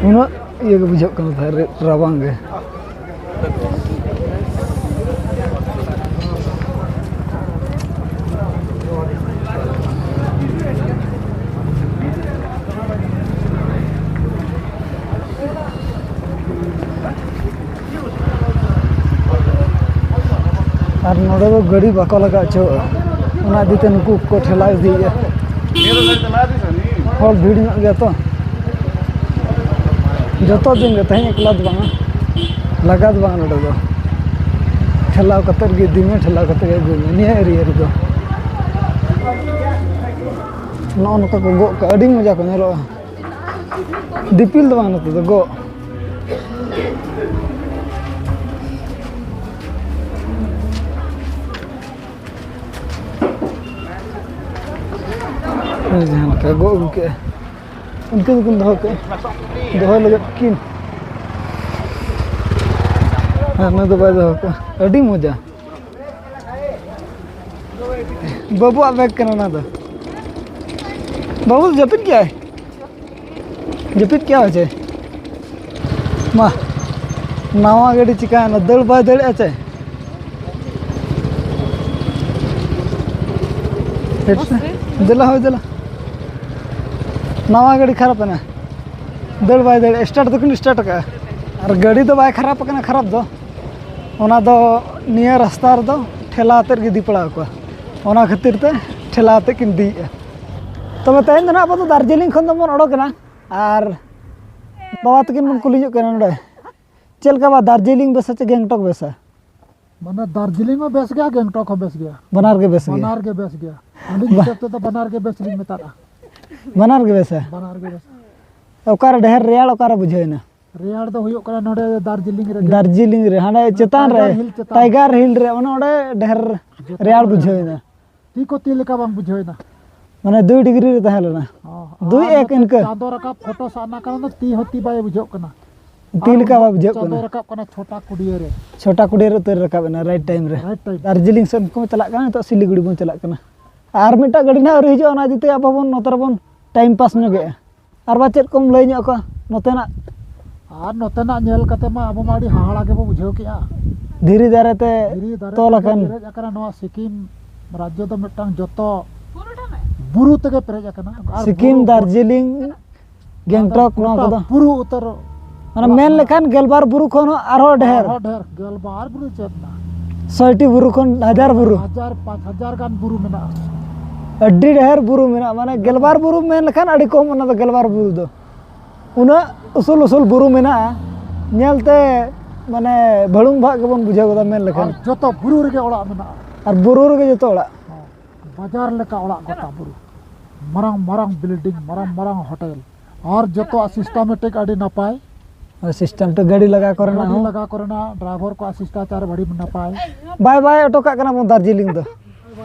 ᱩᱱᱟᱹᱜ ᱤᱭᱟᱹ ᱜᱮ ᱵᱩᱡᱷᱟᱹᱜ ᱠᱟᱱᱟ ᱛᱟᱦᱮᱸᱫ, ᱨᱟᱵᱟᱝ ᱜᱮ᱾ ᱟᱨ ᱱᱚᱰᱮ ᱫᱚ ᱜᱟᱹᱰᱤ ᱵᱟᱠᱚ ᱞᱟᱜᱟ ᱦᱚᱪᱚᱣᱟᱜᱼᱟ, ᱚᱱᱟ ᱤᱫᱤ ᱛᱮ ᱱᱩᱠᱩ ᱠᱚ ᱴᱷᱮᱞᱟᱣ ᱤᱫᱤᱭᱮᱫᱼᱟ᱾ ᱦᱚᱲ ᱵᱷᱤᱲ ᱧᱚᱜ ᱜᱮᱭᱟ ᱛᱚ, ᱡᱚᱛᱚ ᱫᱤᱱ ᱜᱮ, ᱛᱮᱦᱮᱧ ᱮᱠᱞᱟ ᱫᱚ ᱵᱟᱝᱟ, ᱞᱟᱜᱟ ᱫᱚ ᱵᱟᱝᱟ, ᱱᱚᱰᱮ ᱫᱚ ᱴᱷᱮᱞᱟᱣ ᱠᱟᱛᱮᱫ ᱜᱮ ᱤᱫᱤ ᱢᱮ, ᱴᱷᱮᱞᱟᱣ ᱠᱟᱛᱮᱫ ᱜᱮ ᱟᱹᱜᱩᱭ ᱢᱮ ᱱᱤᱭᱟᱹ ᱮᱨᱤᱭᱟ ᱨᱮᱫᱚ᱾ ᱱᱚᱜᱼᱚ ᱱᱚᱝᱠᱟ ᱠᱚ ᱜᱚᱜ ᱠᱟᱜᱼᱟ, ᱟᱹᱰᱤ ᱢᱚᱡᱟ ᱠᱚ ᱧᱮᱞᱚᱜᱼᱟ᱾ ᱫᱤᱯᱤᱞ ᱫᱚ ᱵᱟᱝ, ᱱᱚᱛᱮ ᱫᱚ ᱜᱚᱜ᱾ ᱡᱟᱦᱟᱸ ᱞᱮᱠᱟ ᱜᱚᱜ ᱟᱹᱜᱩ ᱠᱮᱜᱼᱟ, ᱩᱱᱠᱤᱱ ᱫᱚᱠᱤᱱ ᱫᱚᱦᱚ ᱠᱮᱜᱼᱟ, ᱫᱚᱦᱚᱭ ᱞᱟᱹᱜᱤᱫ ᱠᱤᱱ᱾ ᱟᱨ ᱱᱩᱭ ᱫᱚ ᱵᱟᱭ ᱫᱚᱦᱚ ᱠᱟᱜᱼᱟ᱾ ᱟᱹᱰᱤ ᱢᱚᱡᱟ᱾ ᱵᱟᱹᱵᱩᱣᱟᱜ ᱵᱮᱜᱽ ᱠᱟᱱᱟ ᱚᱱᱟ ᱫᱚ᱾ ᱵᱟᱹᱵᱩ ᱫᱚ ᱡᱟᱹᱯᱤᱫ ᱠᱮᱜᱼᱟᱭ? ᱡᱟᱹᱯᱤᱫ ᱠᱮᱜᱼᱟ ᱪᱮ? ᱢᱟ, ᱱᱟᱣᱟ ᱜᱟᱹᱰᱤ ᱪᱤᱠᱟᱹᱭᱮᱱᱟ? ᱫᱟᱹᱲ ᱵᱟᱭ ᱫᱟᱹᱲᱮᱜᱼᱟ ᱪᱮ? ᱫᱮᱞᱟ ᱦᱳᱭ, ᱫᱮᱞᱟ᱾ ᱱᱟᱣᱟ ᱜᱟᱹᱰᱤ ᱠᱷᱟᱨᱟᱯ ᱮᱱᱟ, ᱫᱟᱹᱲ ᱵᱟᱭ ᱫᱟᱹᱲᱮᱜᱼᱟ᱾ ᱥᱴᱟᱨᱴ ᱫᱚᱠᱤᱱ ᱥᱴᱟᱨᱴ ᱟᱠᱟᱜᱼᱟ᱾ ᱟᱨ ᱜᱟᱹᱰᱤ ᱫᱚ ᱵᱟᱭ ᱠᱷᱟᱨᱟᱯ ᱟᱠᱟᱱᱟ ᱠᱷᱟᱨᱟᱯ ᱫᱚ, ᱚᱱᱟ ᱫᱚ ᱱᱤᱭᱟᱹ ᱨᱟᱥᱛᱟ ᱨᱮᱫᱚ ᱴᱷᱮᱞᱟ ᱟᱛᱮᱫ ᱜᱮ ᱤᱫᱤ ᱯᱟᱲᱟᱣ ᱠᱚᱣᱟ, ᱚᱱᱟ ᱠᱷᱟᱹᱛᱤᱨ ᱛᱮ ᱴᱷᱮᱞᱟ ᱟᱛᱮᱫ ᱠᱤᱱ ᱤᱫᱤᱭᱮᱫᱼᱟ᱾ ᱛᱚᱵᱮ ᱛᱮᱦᱮᱧ ᱫᱚ ᱱᱟᱦᱟᱜ ᱟᱵᱚ ᱫᱚ ᱫᱟᱨᱡᱤᱞᱤᱝ ᱠᱷᱚᱱ ᱫᱚᱵᱚᱱ ᱚᱰᱚᱠᱮᱱᱟ, ᱟᱨ ᱵᱟᱵᱟ ᱛᱟᱹᱠᱤᱱ ᱵᱚᱱ ᱠᱩᱞᱤ ᱧᱚᱜ ᱠᱤᱱᱟ ᱱᱚᱰᱮ, ᱪᱮᱫ ᱞᱮᱠᱟ ᱵᱟ, ᱫᱟᱨᱡᱤᱞᱤᱝ ᱵᱮᱥᱟ ᱪᱮ ᱜᱮᱝᱴᱚᱠ ᱵᱮᱥᱟ? ᱢᱟᱱᱮ ᱫᱟᱨᱡᱤᱞᱤᱝ ᱦᱚᱸ ᱵᱮᱥ ᱜᱮᱭᱟ, ᱜᱮᱝᱴᱚᱠ ᱦᱚᱸ ᱵᱮᱥ ᱜᱮᱭᱟ᱾ ᱵᱟᱱᱟᱨ ᱜᱮ ᱵᱮᱥ ᱜᱮᱭᱟ᱾ ᱵᱟᱱᱟᱨ ᱜᱮ ᱵᱮᱥ ᱜᱮᱭᱟ᱾ ᱟᱹᱞᱤᱧ ᱵᱟ- ᱦᱤᱥᱟᱹᱵ ᱛᱮᱫᱚ ᱵᱟᱱᱟᱨ ᱜᱮ ᱵᱮᱥ ᱞᱤᱧ ᱢᱮᱛᱟᱜᱼᱟ᱾ ᱵᱟᱱᱟᱨ ᱜᱮ ᱵᱮᱥᱟ? ᱵᱟᱱᱟᱨ ᱜᱮ ᱵᱮᱥ᱾ ᱚᱠᱟᱨᱮ ᱰᱷᱮᱨ ᱨᱮᱭᱟᱲ, ᱚᱠᱟᱨᱮ ᱵᱩᱡᱷᱟᱹᱣ ᱮᱱᱟ? ᱨᱮᱭᱟᱲ ᱫᱚ ᱦᱩᱭᱩᱜ ᱠᱟᱱᱟ ᱱᱚᱰᱮ ᱫᱟᱨᱡᱤᱞᱤᱝ ᱨᱮᱜᱮ᱾ ᱫᱟᱨᱡᱤᱞᱤᱝ ᱨᱮ, ᱦᱟᱸᱰᱮ ᱪᱮᱛᱟᱱ ᱨᱮ, ᱴᱟᱭᱜᱟᱨ ᱦᱤᱞ ᱪᱮᱛᱟᱱ᱾ ᱴᱟᱭᱜᱟᱨ ᱦᱤᱞ ᱨᱮ, ᱚᱱᱮ ᱚᱸᱰᱮ ᱰᱷᱮᱨ ᱡᱚᱛᱚ ᱨᱮᱭᱟᱲ ᱠᱷᱚᱱ ᱵᱩᱡᱷᱟᱹᱣ ᱮᱱᱟ᱾ ᱛᱤ ᱠᱚ ᱛᱤ ᱞᱮᱠᱟ ᱵᱟᱝ ᱵᱩᱡᱷᱟᱹᱣ ᱮᱱᱟ᱾ ᱢᱟᱱᱮ ᱫᱩᱭ ᱰᱤᱜᱽᱨᱤ ᱨᱮ ᱛᱟᱦᱮᱸ ᱞᱮᱱᱟ᱾ ᱦᱚᱸ, ᱫᱩᱭ ᱟᱨ ᱮᱠ ᱱᱚᱛᱮ ᱤᱱᱠᱟᱹ᱾ ᱪᱟᱸᱫᱚ ᱨᱟᱠᱟᱵ ᱯᱷᱳᱴᱳ ᱥᱟᱵ ᱱᱟ ᱠᱟᱨᱚᱱ ᱫᱚ ᱛᱤ ᱦᱚᱸ ᱛᱤ ᱵᱟᱭ ᱵᱩᱡᱷᱟᱹᱜ ᱠᱟᱱᱟ᱾ ᱛᱤ ᱟᱨ ᱞᱮᱠᱟ ᱵᱟᱭ ᱵᱩᱡᱷᱟᱹᱜ ᱪᱟᱸᱫᱚ ᱠᱟᱱᱟ᱾ ᱨᱟᱠᱟᱵ ᱠᱟᱱᱟ ᱪᱷᱚᱴᱟ ᱠᱩᱲᱤᱭᱟᱹ ᱨᱮ᱾ ᱪᱷᱚᱴᱟ ᱠᱩᱲᱤᱭᱟᱹ ᱨᱮ ᱩᱛᱟᱹᱨ ᱨᱟᱠᱟᱵ ᱮᱱᱟ, ᱨᱟᱭᱤᱴ ᱴᱟᱭᱤᱢ ᱨᱮ᱾ Right time. ᱫᱟᱨᱡᱤᱞᱤᱝ ᱥᱮᱱ ᱠᱚ ᱪᱟᱞᱟᱜ ᱠᱟᱱᱟ, ᱱᱤᱛᱚᱜ ᱥᱤᱞᱤᱜᱩᱲᱤ ᱵᱚᱱ ᱪᱟᱞᱟᱜ ᱠᱟᱱᱟ᱾ ᱟᱨ ᱢᱤᱫᱴᱟᱝ ᱜᱟᱹᱰᱤ ᱱᱟᱦᱟᱜ ᱟᱹᱣᱨᱤ ᱦᱤᱡᱩᱜᱼᱟ, ᱚᱱᱟ ᱤᱫᱤ ᱛᱮ ᱟᱵᱚ ᱵᱚᱱ ᱱᱚᱛᱮ ᱨᱮᱵᱚᱱ ᱴᱟᱭᱤᱢ ᱯᱟᱥ ᱧᱚᱜᱮᱜᱼᱟ᱾ ᱟᱨ ᱵᱟ ᱪᱮᱫ ᱠᱚᱢ ᱞᱟᱹᱭ ᱧᱚᱜ ᱠᱚᱣᱟ ᱱᱚᱛᱮᱱᱟᱜ? ᱟᱨ ᱱᱚᱛᱮᱱᱟᱜ ᱧᱮᱞ ᱠᱟᱛᱮ ᱢᱟ ᱟᱵᱚ ᱢᱟ ᱟᱹᱰᱤ ᱦᱟᱦᱟᱲᱟ ᱜᱮᱵᱚ ᱵᱩᱡᱷᱟᱹᱣ ᱠᱮᱜᱼᱟ᱾ ᱫᱷᱤᱨᱤ ᱫᱟᱨᱮ ᱛᱮ ᱫᱷᱤᱨᱤ ᱫᱟᱨᱮ ᱛᱚᱞ ᱛᱮᱜᱮ ᱟᱠᱟᱱ᱾ ᱯᱮᱨᱮᱡ ᱟᱠᱟᱱᱟ ᱱᱚᱣᱟ ᱥᱤᱠᱤᱢ ᱨᱟᱡᱽᱡᱚ ᱫᱚ, ᱢᱤᱫᱴᱟᱝ ᱡᱚᱛᱚ ᱵᱩᱨᱩ ᱛᱮᱜᱮ ᱯᱮᱨᱮᱡ ᱟᱠᱟᱱᱟ᱾ ᱟᱨ ᱥᱤᱠᱤᱢ, ᱵᱩᱨᱩ ᱫᱟᱨᱡᱤᱞᱤᱝ, ᱜᱮᱝᱴᱚᱠ, ᱱᱚᱣᱟ ᱜᱚᱴᱟ ᱠᱚᱫᱚ ᱵᱩᱨᱩ ᱩᱛᱟᱹᱨ ᱢᱟᱱᱮ ᱚᱲᱟᱜ ᱢᱮᱱ ᱢᱮᱱᱟᱜᱼᱟ᱾ ᱞᱮᱠᱷᱟᱱ ᱜᱮᱞᱵᱟᱨ ᱵᱩᱨᱩ ᱠᱷᱚᱱ ᱦᱚᱸ ᱟᱨᱦᱚᱸ ᱰᱷᱮᱨ᱾ ᱟᱨᱦᱚᱸ ᱰᱷᱮᱨ, ᱜᱮᱞᱵᱟᱨ ᱵᱩᱨᱩ ᱪᱮᱫ ᱱᱟ? ᱥᱚᱭᱴᱤ ᱵᱩᱨᱩ ᱠᱷᱚᱱ ᱦᱟᱡᱟᱨ ᱵᱩᱨᱩ᱾ ᱦᱟᱡᱟᱨ, ᱯᱟᱸᱪ ᱦᱟᱡᱟᱨ ᱜᱟᱱ ᱵᱩᱨᱩ ᱢᱮᱱᱟᱜᱼᱟ᱾ ᱟᱹᱰᱤ ᱰᱷᱮᱨ ᱵᱩᱨᱩ ᱢᱮᱱᱟᱜᱼᱟ, ᱢᱟᱱᱮ ᱜᱮᱞᱵᱟᱨ ᱵᱩᱨᱩ ᱢᱮᱱ ᱞᱮᱠᱷᱟᱱ ᱟᱹᱰᱤ ᱠᱚᱢ, ᱚᱱᱟ ᱫᱚ ᱜᱮᱞᱵᱟᱨ ᱵᱩᱨᱩ ᱫᱚ᱾ ᱩᱱᱟᱹᱜ ᱩᱥᱩᱞ ᱩᱥᱩᱞ ᱵᱩᱨᱩ ᱢᱮᱱᱟᱜᱼᱟ, ᱧᱮᱞᱛᱮ ᱢᱟᱱᱮ ᱵᱷᱟᱹᱲᱩᱝ ᱵᱷᱟᱜ ᱜᱮᱵᱚᱱ ᱵᱩᱡᱷᱟᱹᱣ ᱜᱚᱫᱟ ᱢᱮᱱ ᱞᱮᱠᱷᱟᱱ᱾ ᱟᱨ ᱡᱚᱛᱚ ᱵᱩᱨᱩ ᱨᱮᱜᱮ ᱚᱲᱟᱜ ᱢᱮᱱᱟᱜᱼᱟ᱾ ᱟᱨ ᱵᱩᱨᱩ ᱨᱮᱜᱮ ᱡᱚᱛᱚ ᱚᱲᱟᱜ᱾ ᱦᱚᱸ, ᱵᱟᱡᱟᱨ ᱞᱮᱠᱟ ᱚᱲᱟᱜ ᱜᱚᱴᱟ ᱵᱩᱨᱩ, ᱢᱟᱨᱟᱝ ᱢᱟᱨᱟᱝ ᱵᱤᱞᱰᱤᱝ, ᱢᱟᱨᱟᱝ ᱢᱟᱨᱟᱝ ᱦᱳᱴᱮᱞ, ᱟᱨ ᱡᱚᱛᱚᱣᱟᱜ ᱥᱤᱥᱴᱮᱢᱮᱴᱤᱠ ᱟᱹᱰᱤ ᱱᱟᱯᱟᱭ᱾ ᱟᱨ ᱥᱤᱥᱴᱮᱢ ᱛᱮ ᱜᱟᱹᱰᱤ ᱞᱟᱜᱟ ᱠᱚᱨᱮᱱᱟᱜ ᱜᱟᱹᱰᱤ ᱦᱚᱸ᱾ ᱞᱟᱜᱟ ᱠᱚᱨᱮᱱᱟᱜ, ᱰᱨᱟᱭᱵᱷᱟᱨ ᱠᱚᱣᱟᱜ ᱥᱤᱥᱴᱟᱪᱟᱨ ᱟᱹᱰᱤ ᱱᱟᱯᱟᱭ᱾ ᱵᱟᱭ ᱵᱟᱭ ᱚᱴᱚ ᱠᱟᱜ ᱠᱟᱱᱟ ᱵᱚᱱ ᱫᱟᱨᱡᱤᱞᱤᱝ ᱫᱚ᱾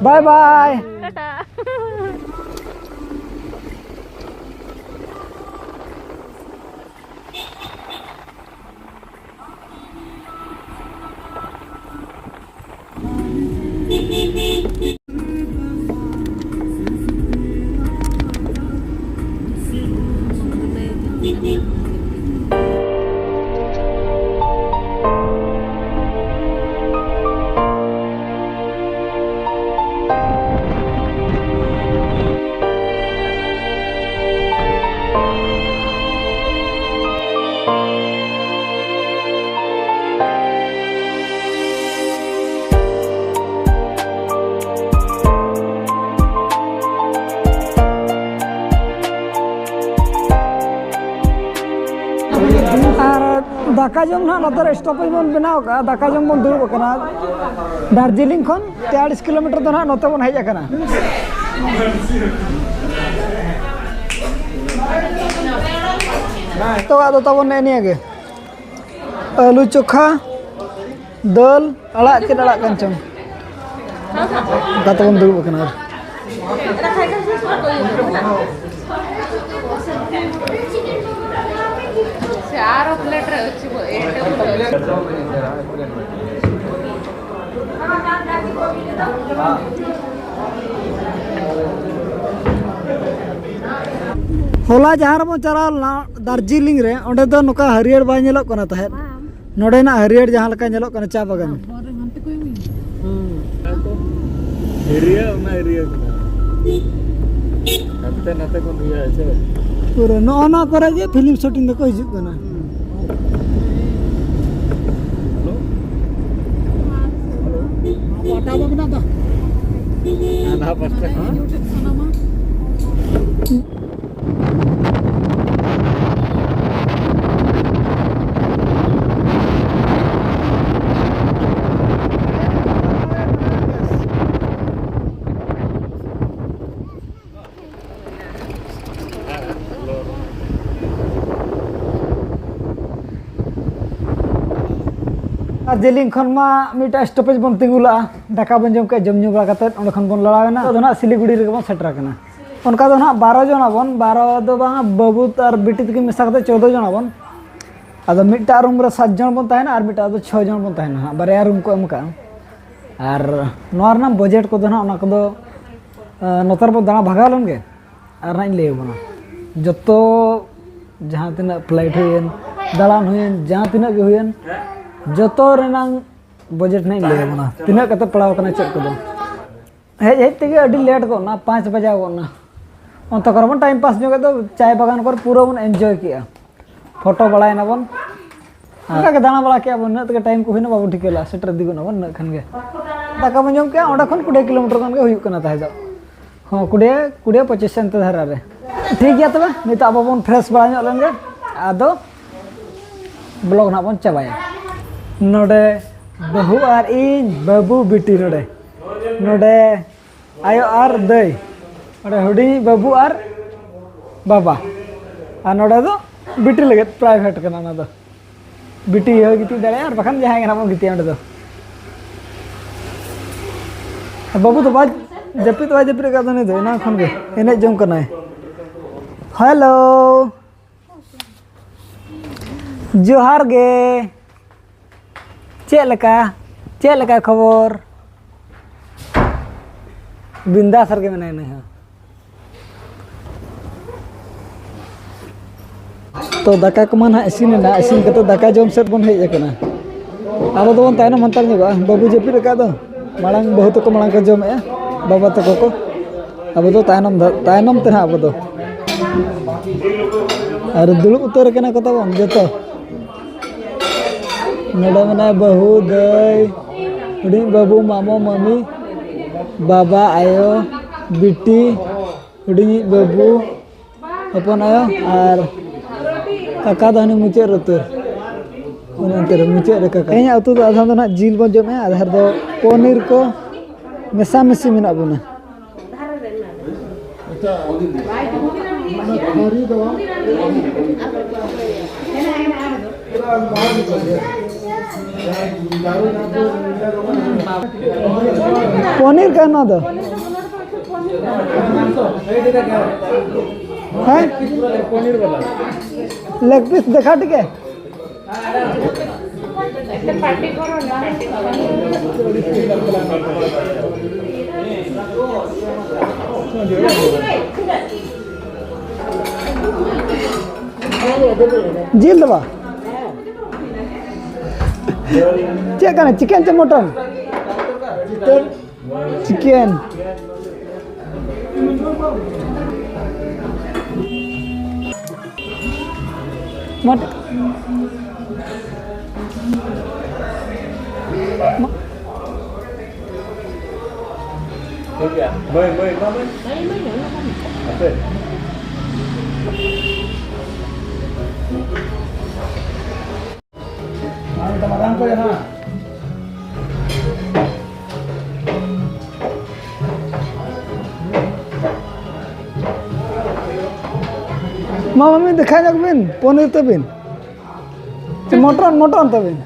ᱵᱟᱭ ᱵᱟᱭ᱾ ᱴᱟᱴᱟ᱾ ᱫᱟᱠᱟ ᱡᱚᱢ ᱱᱟᱦᱟᱜ ᱱᱚᱛᱮ ᱨᱮ ᱥᱴᱚᱯᱮᱡᱽ ᱵᱚᱱ ᱵᱮᱱᱟᱣ ᱠᱟᱜᱼᱟ, ᱫᱟᱠᱟ ᱡᱚᱢ ᱵᱚᱱ ᱫᱩᱲᱩᱵ ᱟᱠᱟᱱᱟ᱾ ᱫᱟᱨᱡᱤᱞᱤᱝ ᱠᱷᱚᱱ ᱛᱮᱭᱟᱞᱤᱥ ᱠᱤᱞᱳᱢᱤᱴᱟᱨ ᱫᱚ ᱱᱟᱦᱟᱜ ᱱᱚᱛᱮ ᱵᱚᱱ ᱦᱮᱡ ᱟᱠᱟᱱᱟ᱾ ᱱᱤᱛᱚᱜᱟᱜ ᱫᱚ ᱛᱟᱵᱚᱱ ᱱᱮᱜᱼᱮ ᱱᱤᱭᱟᱹ ᱜᱮ, ᱟᱹᱞᱩ ᱪᱚᱠᱷᱟ, ᱫᱟᱹᱞ, ᱟᱲᱟᱜ, ᱪᱮᱫ ᱟᱲᱟᱜ ᱠᱟᱱ ᱪᱚᱝ, ᱚᱱᱠᱟ ᱛᱮᱵᱚᱱ ᱫᱩᱲᱩᱵ ᱟᱠᱟᱱᱟ᱾ ᱟᱨ ᱥᱮ ᱟᱨᱚ ᱯᱞᱮᱴ ᱨᱮ ᱚᱪᱚᱜᱚᱜ ᱮ᱾ ᱦᱚᱞᱟ ᱡᱟᱦᱟᱸ ᱨᱮᱵᱚᱱ ᱪᱟᱞᱟᱣ ᱞᱮᱱᱟ ᱫᱟᱨᱡᱤᱞᱤᱝ ᱨᱮ, ᱚᱸᱰᱮ ᱫᱚ ᱱᱚᱝᱠᱟ ᱦᱟᱹᱨᱭᱟᱹᱲ ᱵᱟᱭ ᱧᱮᱞᱚᱜ ᱠᱟᱱᱟ ᱛᱟᱦᱮᱸᱫ᱾ ᱱᱚᱰᱮᱱᱟᱜ ᱦᱟᱹᱨᱭᱟᱹᱲ ᱡᱟᱦᱟᱸ ᱞᱮᱠᱟ ᱧᱮᱞᱚᱜ ᱠᱟᱱᱟ ᱪᱟ ᱵᱟᱜᱟᱱ᱾ ᱦᱩᱸ᱾ ᱮᱨᱤᱭᱟ, ᱚᱱᱟ ᱮᱨᱤᱭᱟ ᱠᱟᱱᱟ᱾ ᱦᱟᱱᱛᱮ ᱱᱟᱛᱮ ᱠᱷᱚᱱ ᱦᱩᱭᱩᱜᱼᱟ, ᱦᱮᱸ ᱥᱮ? ᱯᱩᱨᱟᱹ ᱱᱚᱜᱼᱚ ᱱᱚᱣᱟ ᱠᱚᱨᱮ ᱜᱮ ᱯᱷᱤᱞᱢ ᱥᱩᱴᱤᱝ ᱫᱚᱠᱚ ᱦᱤᱡᱩᱜ ᱠᱟᱱᱟ᱾ ᱦᱮᱞᱳ? ᱦᱮᱞᱳ? ᱯᱟᱴᱟ ᱵᱟᱵᱱᱟ ᱫᱟ᱾ ᱦᱟᱱᱟ ᱯᱟᱥᱴᱟ ᱠᱷᱚᱱ᱾ ᱟᱨ ᱫᱟᱨᱡᱤᱞᱤᱝ ᱠᱷᱚᱱ ᱢᱟ ᱢᱤᱫᱴᱟᱝ ᱥᱴᱚᱯᱮᱡᱽ ᱵᱚᱱ ᱛᱤᱸᱜᱩ ᱞᱟᱜᱼᱟ, ᱫᱟᱠᱟ ᱵᱚᱱ ᱡᱚᱢ ᱠᱮᱫ, ᱡᱚᱢ ᱧᱩ ᱵᱟᱲᱟ ᱠᱟᱛᱮᱫ ᱚᱸᱰᱮ ᱠᱷᱚᱱ ᱵᱚᱱ ᱞᱟᱲᱟᱣ ᱮᱱᱟ᱾ ᱟᱫᱚ ᱱᱟᱦᱟᱜ ᱥᱤᱞᱤᱜᱩᱲᱤ ᱨᱮᱜᱮ ᱵᱚᱱ ᱥᱮᱴᱮᱨ ᱟᱠᱟᱱᱟ᱾ ᱚᱱᱠᱟ ᱫᱚ ᱱᱟᱦᱟᱜ ᱵᱟᱨᱚ ᱡᱚᱱ ᱟᱵᱚᱱ, ᱵᱟᱨᱚ ᱫᱚ ᱵᱟᱝᱟ, ᱵᱟᱹᱵᱩ ᱟᱨ ᱵᱤᱴᱤ ᱛᱟᱹᱠᱤᱱ ᱢᱮᱥᱟ ᱠᱟᱛᱮ ᱪᱳᱫᱽᱫᱳ ᱡᱚᱱ ᱟᱵᱚᱱ᱾ ᱟᱫᱚ ᱢᱤᱫᱴᱟᱜ ᱨᱩᱢ ᱨᱮ ᱥᱟᱛ ᱡᱚᱱ ᱵᱚᱱ ᱛᱟᱦᱮᱱᱟ ᱟᱨ ᱢᱤᱫᱴᱟᱜ ᱫᱚ ᱪᱷᱚ ᱡᱚᱱ ᱵᱚᱱ ᱛᱟᱦᱮᱱᱟ ᱦᱟᱸᱜ, ᱵᱟᱨᱭᱟ ᱨᱩᱢ ᱠᱚ ᱮᱢ ᱠᱟᱜᱼᱟ᱾ ᱟᱨ ᱱᱚᱣᱟ ᱨᱮᱱᱟᱜ ᱵᱟᱡᱮᱴ ᱠᱚᱫᱚ ᱱᱟᱦᱟᱜ ᱚᱱᱟ ᱠᱚᱫᱚ, ᱟᱸ, ᱱᱚᱛᱮ ᱨᱮᱵᱚᱱ ᱫᱟᱬᱟ ᱵᱷᱟᱜᱟᱣ ᱞᱮᱱ ᱜᱮ ᱟᱨ ᱱᱟᱦᱟᱜ ᱤᱧ ᱞᱟᱹᱭ ᱟᱵᱚᱱᱟ᱾ ᱡᱚᱛᱚ ᱡᱟᱦᱟᱸ ᱛᱤᱱᱟᱹᱜ ᱯᱷᱞᱟᱭᱤᱴ ᱦᱩᱭᱮᱱ, ᱫᱟᱬᱟᱱ ᱦᱩᱭᱮᱱ, ᱡᱟᱦᱟᱸ ᱛᱤᱱᱟᱹᱜ ᱜᱮ ᱦᱩᱭᱮᱱ, ᱡᱚᱛᱚ ᱨᱮᱱᱟᱝ ᱵᱟᱡᱮᱴ ᱱᱟᱦᱟᱜ ᱤᱧ ᱞᱟᱹᱭ ᱟᱵᱚᱱᱟ, ᱛᱤᱱᱟᱹᱜ ᱠᱟᱛᱮ ᱯᱟᱲᱟᱣ ᱠᱟᱱᱟ ᱪᱮᱫ ᱠᱚᱫᱚ᱾ ᱦᱮᱡ ᱦᱮᱡ ᱛᱮᱜᱮ ᱟᱹᱰᱤ ᱞᱮᱴ ᱜᱚᱫ ᱱᱟ, ᱯᱟᱸᱪ ᱵᱟᱡᱟᱣ ᱜᱚᱫ ᱱᱟ᱾ ᱚᱱᱛᱮ ᱠᱚᱨᱮ ᱵᱚᱱ ᱴᱟᱭᱤᱢ ᱯᱟᱥ ᱧᱚᱜ ᱮᱫ ᱫᱚ, ᱪᱟᱭ ᱵᱟᱜᱟᱱ ᱠᱚᱨᱮ ᱯᱩᱨᱟᱹ ᱵᱚᱱ ᱮᱱᱡᱚᱭ ᱠᱮᱜᱼᱟ, ᱯᱷᱳᱴᱳ ᱵᱟᱲᱟᱭ ᱱᱟᱵᱚᱱ᱾ ᱚᱱᱠᱟ ᱜᱮ ᱫᱟᱬᱟ ᱵᱟᱲᱟ ᱠᱮᱜᱼᱟ ᱵᱚᱱ, ᱤᱱᱟᱹᱜ ᱛᱮᱜᱮ ᱴᱟᱭᱤᱢ ᱠᱚ ᱦᱩᱭᱱᱟ, ᱵᱟᱵᱚᱱ ᱴᱷᱤᱠᱟᱹ ᱞᱮᱜᱼᱟ, ᱥᱮᱴᱮᱨ ᱤᱫᱤ ᱜᱚᱫ ᱱᱟᱵᱚᱱ ᱤᱱᱟᱹᱜ ᱠᱷᱟᱱ ᱜᱮ᱾ ᱫᱟᱠᱟ ᱵᱚᱱ ᱡᱚᱢ ᱠᱮᱜᱼᱟ, ᱚᱸᱰᱮ ᱠᱷᱚᱱ ᱠᱩᱲᱤ ᱠᱤᱞᱳᱢᱤᱴᱟᱨ ᱜᱟᱱ ᱜᱮ ᱦᱩᱭᱩᱜ ᱠᱟᱱᱟ ᱛᱟᱦᱮᱸ ᱫᱚ᱾ ᱦᱚᱸ, ᱠᱩᱲᱤ, ᱠᱩᱲᱤ ᱯᱚᱸᱪᱤᱥ ᱮᱱᱛᱮ ᱫᱷᱟᱨᱟ ᱨᱮ᱾ ᱴᱷᱤᱠ ᱜᱮᱭᱟ ᱛᱚᱵᱮ, ᱱᱤᱛᱚᱜ ᱟᱵᱚ ᱵᱚᱱ ᱯᱷᱨᱮᱥ ᱵᱟᱲᱟ ᱧᱚᱜ ᱞᱮᱱ ᱜᱮ, ᱟᱫᱚ ᱵᱞᱚᱜ ᱱᱟᱦᱟᱜ ᱵᱚᱱ ᱪᱟᱵᱟᱭᱟ᱾ ᱱᱚᱰᱮ ᱵᱟᱹᱦᱩ ᱟᱨ ᱤᱧ, ᱵᱟᱹᱵᱩ ᱵᱤᱴᱤ ᱱᱚᱰᱮ, ᱱᱚᱰᱮ ᱟᱭᱳ ᱟᱨ ᱫᱟᱹᱭ, ᱱᱚᱰᱮ ᱦᱩᱰᱤᱧ ᱵᱟᱹᱵᱩ ᱟᱨ ᱵᱟᱵᱟ, ᱟᱨ ᱱᱚᱰᱮ ᱫᱚ ᱵᱤᱴᱤ ᱞᱟᱹᱜᱤᱫ ᱯᱨᱟᱭᱵᱷᱮᱴ ᱠᱟᱱᱟ ᱚᱱᱟ ᱫᱚ᱾ ᱵᱤᱴᱤ ᱦᱚᱸᱭ ᱜᱤᱛᱤᱡ ᱫᱟᱲᱮᱭᱟᱜᱼᱟ, ᱟᱨ ᱵᱟᱠᱷᱟᱱ ᱡᱟᱦᱟᱸᱭ ᱜᱮ ᱱᱟᱦᱟᱜ ᱵᱚᱱ ᱜᱤᱛᱤᱡᱼᱟ ᱚᱸᱰᱮ ᱫᱚ᱾ ᱵᱟᱹᱵᱩ ᱫᱚ ᱵᱟᱭ ᱡᱟᱹᱯᱤᱫ, ᱵᱟᱭ ᱡᱟᱹᱯᱤᱫ ᱟᱠᱟᱫ ᱫᱚ ᱩᱱᱤ ᱫᱚ, ᱮᱱᱟᱝ ᱠᱷᱚᱱ ᱜᱮ ᱮᱱᱮᱡ ᱡᱚᱝ ᱠᱟᱱᱟᱭ᱾ ᱦᱮᱞᱳ, ᱡᱚᱦᱟᱨ ᱜᱮ᱾ ᱪᱮᱫ ᱞᱮᱠᱟ, ᱪᱮᱫ ᱞᱮᱠᱟ ᱠᱷᱚᱵᱚᱨ? ᱵᱤᱱᱫᱟᱥ ᱨᱮᱜᱮ ᱢᱮᱱᱟᱭᱟ ᱱᱩᱭ ᱦᱚᱸ᱾ ᱛᱚ, ᱫᱟᱠᱟ ᱠᱚᱢᱟ ᱱᱟᱦᱟᱜ ᱤᱥᱤᱱ ᱮᱱᱟ, ᱤᱥᱤᱱ ᱠᱟᱛᱮ ᱫᱟᱠᱟ ᱡᱚᱢ ᱥᱮᱫ ᱵᱚᱱ ᱦᱮᱡ ᱟᱠᱟᱱᱟ᱾ ᱟᱵᱚ ᱫᱚᱵᱚᱱ ᱛᱟᱭᱱᱚᱢ ᱦᱟᱛᱟᱲ ᱧᱚᱜᱚᱜᱼᱟ, ᱵᱟᱹᱵᱩ ᱡᱟᱹᱯᱤᱫ ᱟᱠᱟᱫ ᱫᱚ᱾ ᱢᱟᱲᱟᱝ ᱵᱟᱹᱦᱩ ᱛᱟᱠᱚ ᱢᱟᱲᱟᱝ ᱠᱚ ᱡᱚᱢᱮᱜᱼᱟ, ᱵᱟᱵᱟ ᱛᱟᱠᱚ ᱠᱚ᱾ ᱟᱵᱚ ᱫᱚ ᱛᱟᱭᱱᱚᱢ ᱫᱷᱟ-, ᱛᱟᱭᱱᱚᱢ ᱛᱮ ᱱᱟᱦᱟᱜ ᱟᱵᱚ ᱫᱚ᱾ ᱟᱨ ᱫᱩᱲᱩᱵ ᱩᱛᱟᱹᱨ ᱟᱠᱟᱱᱟ ᱠᱚ ᱛᱟᱵᱚᱱ ᱡᱚᱛᱚ᱾ ᱱᱚᱰᱮ ᱢᱮᱱᱟᱭ ᱵᱟᱹᱦᱩ, ᱫᱟᱹᱭ, ᱦᱩᱰᱤᱧ ᱵᱟᱹᱵᱩ, ᱢᱟᱢᱚ, ᱢᱟᱹᱢᱤ, ᱵᱟᱵᱟ, ᱟᱭᱳ, ᱵᱤᱴᱤ, ᱦᱩᱰᱤᱧᱤᱡ ᱵᱟᱹᱵᱩ, ᱦᱚᱯᱚᱱ ᱟᱭᱳ ᱟᱨ ᱠᱟᱠᱟ ᱫᱚ ᱦᱟᱱᱮ ᱢᱩᱪᱟᱹᱫ ᱨᱮ ᱩᱛᱟᱹᱨ᱾ ᱚᱱᱮ ᱚᱱᱛᱮ ᱨᱮ ᱢᱩᱪᱟᱹᱫ ᱨᱮ ᱠᱟᱠᱟ᱾ ᱛᱮᱦᱮᱧᱟᱜ ᱩᱛᱩ ᱫᱚ ᱟᱫᱷᱟ ᱫᱚ ᱱᱟᱦᱟᱜ ᱡᱤᱞ ᱵᱚᱱ ᱡᱚᱢᱮᱜᱼᱟ, ᱟᱫᱷᱟ ᱨᱮᱫᱚ ᱯᱚᱱᱤᱨ ᱠᱚ ᱢᱮᱥᱟᱢᱤᱥᱤ ᱢᱮᱱᱟᱜ ᱵᱚᱱᱟ᱾ ᱯᱚᱱᱤᱨ ᱠᱟᱱᱟ ᱱᱚᱣᱟ ᱫᱚ᱾ ᱦᱮᱸ? ᱞᱮᱜ ᱯᱤᱥ ᱫᱮᱠᱷᱟ ᱴᱷᱤᱠ ᱦᱮ᱾ ᱡᱤᱞ ᱫᱚ ᱵᱟᱝ? ᱪᱮᱫ ᱠᱟᱱᱟ, ᱪᱤᱠᱮᱱ ᱪᱮ ᱢᱚᱴᱚᱱ? ᱪᱤᱠᱮᱱ᱾ ᱢᱚᱴ-, ᱢᱚ-, ᱴᱷᱤᱠ ᱜᱮᱭᱟ᱾ ᱢᱟᱹᱭ, ᱢᱟᱹᱭ, ᱢᱟ, ᱢᱟᱹᱭ᱾ ᱦᱟᱯᱮ᱾ ᱢᱟ ᱢᱟᱹᱢᱤ, ᱫᱮᱠᱷᱟ ᱧᱚᱜ ᱵᱤᱱ, ᱯᱚᱱᱤᱨ ᱛᱟᱹᱵᱤᱱ᱾ ᱪᱮ, ᱢᱚᱴᱚᱱ, ᱢᱚᱴᱚᱱ ᱛᱟᱹᱵᱤᱱ᱾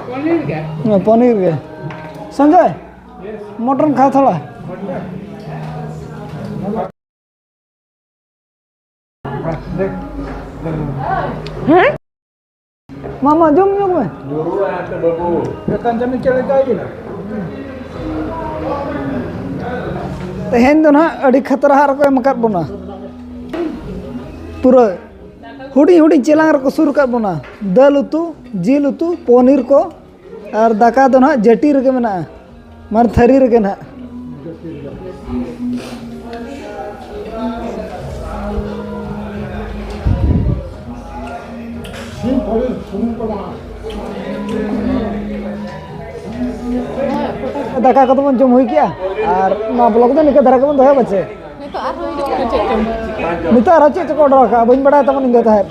ᱯᱚᱱᱤᱨ ᱜᱮ? ᱦᱮᱸ, ᱯᱚᱱᱤᱨ ᱜᱮ᱾ ᱥᱚᱧᱡᱚᱭ, ᱢᱚᱴᱚᱱ ᱠᱷᱟᱣᱟ ᱛᱷᱚᱲᱟ᱾ ᱦᱮᱸ? ᱢᱟ, ᱢᱟ, ᱡᱚᱢ ᱧᱚᱜ ᱢᱮ᱾ ᱧᱩᱨᱩᱜᱼᱟ ᱮᱱᱛᱮ ᱵᱟᱹᱵᱩ᱾ ᱮᱠᱷᱟᱱ ᱡᱟᱹᱱᱤᱡ ᱪᱮᱫ ᱞᱮᱠᱟ ᱦᱩᱭᱱᱟ? ᱛᱮᱦᱮᱧ ᱫᱚ ᱱᱟᱦᱟᱜ ᱟᱹᱰᱤ ᱠᱷᱟᱛᱨᱟ ᱦᱟᱜ ᱨᱮᱠᱚ ᱮᱢ ᱟᱠᱟᱫ ᱵᱚᱱᱟ᱾ ᱯᱩᱨᱟᱹ ᱦᱩᱰᱤᱧ ᱦᱩᱰᱤᱧ ᱪᱮᱞᱟᱝ ᱨᱮᱠᱚ ᱥᱩᱨ ᱟᱠᱟᱫ ᱵᱚᱱᱟ᱾ ᱫᱟᱹᱞ ᱩᱛᱩ, ᱡᱤᱞ ᱩᱛᱩ, ᱯᱚᱱᱤᱨ ᱠᱚ, ᱟᱨ ᱫᱟᱠᱟ ᱫᱚ ᱱᱟᱦᱟᱜ ᱡᱟᱹᱴᱤ ᱨᱮᱜᱮ ᱢᱮᱱᱟᱜᱼᱟ, ᱢᱟᱱᱮ ᱛᱷᱟᱹᱨᱤ ᱨᱮᱜᱮ ᱱᱟᱦᱟᱜ᱾ ᱫᱟᱠᱟ ᱠᱚᱫᱚ ᱵᱚᱱ ᱡᱚᱢ ᱦᱩᱭ ᱠᱮᱜᱼᱟ, ᱟᱨ ᱱᱚᱣᱟ ᱵᱞᱚᱜ ᱫᱚ ᱱᱤᱝᱠᱟᱹ ᱫᱷᱟᱨᱟ ᱜᱮᱵᱚᱱ ᱫᱚᱦᱚᱭᱟ ᱯᱟᱪᱮ᱾ ᱱᱤᱛᱚᱜ ᱟᱨᱦᱚᱸ ᱦᱤᱡᱩᱜ ᱠᱟᱱᱟ ᱪᱮᱫ ᱪᱚᱝ? ᱱᱤᱛᱚᱜ ᱟᱨᱦᱚᱸ ᱪᱮᱫ ᱪᱚᱠᱚ ᱚᱰᱚᱠ ᱟᱠᱟᱫᱼᱟ, ᱵᱟᱹᱧ ᱵᱟᱲᱟᱭ ᱛᱟᱵᱚᱱ ᱤᱧ ᱫᱚ ᱛᱟᱦᱮᱸᱫ᱾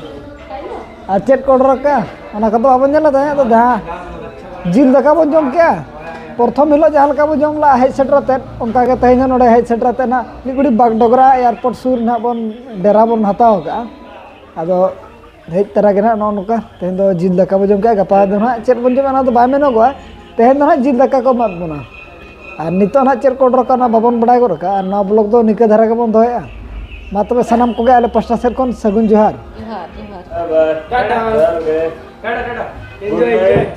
ᱟᱨ ᱪᱮᱫ ᱠᱚ ᱚᱰᱚᱠ ᱟᱠᱟᱫᱼᱟ, ᱚᱱᱟ ᱠᱚᱫᱚ ᱵᱟᱵᱚᱱ ᱧᱮᱞ ᱞᱮᱫᱟ᱾ ᱟᱫᱚ ᱡᱟᱦᱟᱸ ᱡᱤᱞ ᱫᱟᱠᱟ ᱵᱚᱱ ᱡᱚᱢ ᱠᱮᱜᱼᱟ, ᱯᱨᱚᱛᱷᱚᱢ ᱦᱤᱞᱳᱜ ᱡᱟᱦᱟᱸ ᱞᱮᱠᱟ ᱵᱚᱱ ᱡᱚᱢ ᱞᱮᱜᱼᱟ, ᱦᱮᱡ ᱥᱮᱴᱮᱨ ᱟᱛᱮᱫ, ᱚᱱᱠᱟ ᱜᱮ ᱛᱮᱦᱮᱧ ᱦᱚᱸ ᱱᱚᱰᱮ ᱦᱮᱡ ᱥᱮᱴᱮᱨ ᱟᱛᱮᱫ ᱱᱟᱦᱟᱜ ᱢᱤᱫ ᱜᱷᱟᱹᱲᱤᱡ ᱵᱟᱜᱽᱰᱚᱜᱽᱨᱟ ᱮᱭᱟᱨᱯᱳᱨᱴ ᱥᱩᱨ ᱨᱮ ᱱᱟᱦᱟᱜ ᱵᱚᱱ ᱰᱮᱨᱟ ᱵᱚᱱ ᱦᱟᱛᱟᱣ ᱟᱠᱟᱫᱼᱟ᱾ ᱟᱫᱚ ᱦᱮᱡ ᱛᱚᱨᱟ ᱜᱮ ᱱᱟᱦᱟᱜ ᱱᱚᱜᱼᱚ ᱱᱚᱝᱠᱟ ᱛᱮᱦᱮᱧ ᱫᱚ ᱡᱤᱞ ᱫᱟᱠᱟ ᱵᱚᱱ ᱡᱚᱢ ᱠᱮᱜᱼᱟ, ᱜᱟᱯᱟ ᱫᱚ ᱱᱟᱦᱟᱜ ᱪᱮᱫ ᱵᱚᱱ ᱡᱚᱢᱟ ᱚᱱᱟ ᱫᱚ ᱵᱟᱭ ᱢᱮᱱᱚᱜᱚᱜᱼᱟ᱾ ᱛᱮᱦᱮᱧ ᱫᱚ ᱱᱟᱦᱟᱜ ᱡᱤᱞ ᱫᱟᱠᱟ ᱠᱚ ᱮᱢᱟᱫ ᱵᱚᱱᱟ᱾ ᱟᱨ ᱱᱤᱛᱚᱜ ᱱᱟᱦᱟᱜ ᱪᱮᱫ ᱠᱚ ᱚᱰᱚᱠ ᱠᱟᱱᱟ ᱵᱟᱵᱚᱱ ᱵᱟᱲᱟᱭ ᱜᱚᱫ ᱠᱟᱜᱼᱟ᱾ ᱟᱨ ᱱᱚᱣᱟ ᱵᱞᱚᱜ ᱫᱚ ᱱᱤᱝᱠᱟᱹ ᱫᱷᱟᱨᱟ ᱜᱮᱵᱚᱱ ᱫᱚᱦᱚᱭᱮᱜᱼᱟ᱾ ᱢᱟ ᱛᱚᱵᱮ ᱥᱟᱱᱟᱢ ᱠᱚᱜᱮ ᱟᱞᱮ ᱯᱟᱥᱴᱟ ᱥᱮᱫ ᱠᱷᱚᱱ ᱥᱟᱹᱜᱩᱱ ᱡᱚᱦᱟᱨ᱾ ᱡᱚᱦᱟᱨ, ᱡᱚᱦᱟᱨ᱾ ᱵᱟᱭ ᱵᱟᱭ᱾ ᱴᱟᱴᱟ᱾ ᱡᱚᱦᱟᱨ ᱜᱮ᱾ Tata, Tata. Good enjoy, night.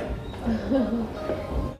Enjoy.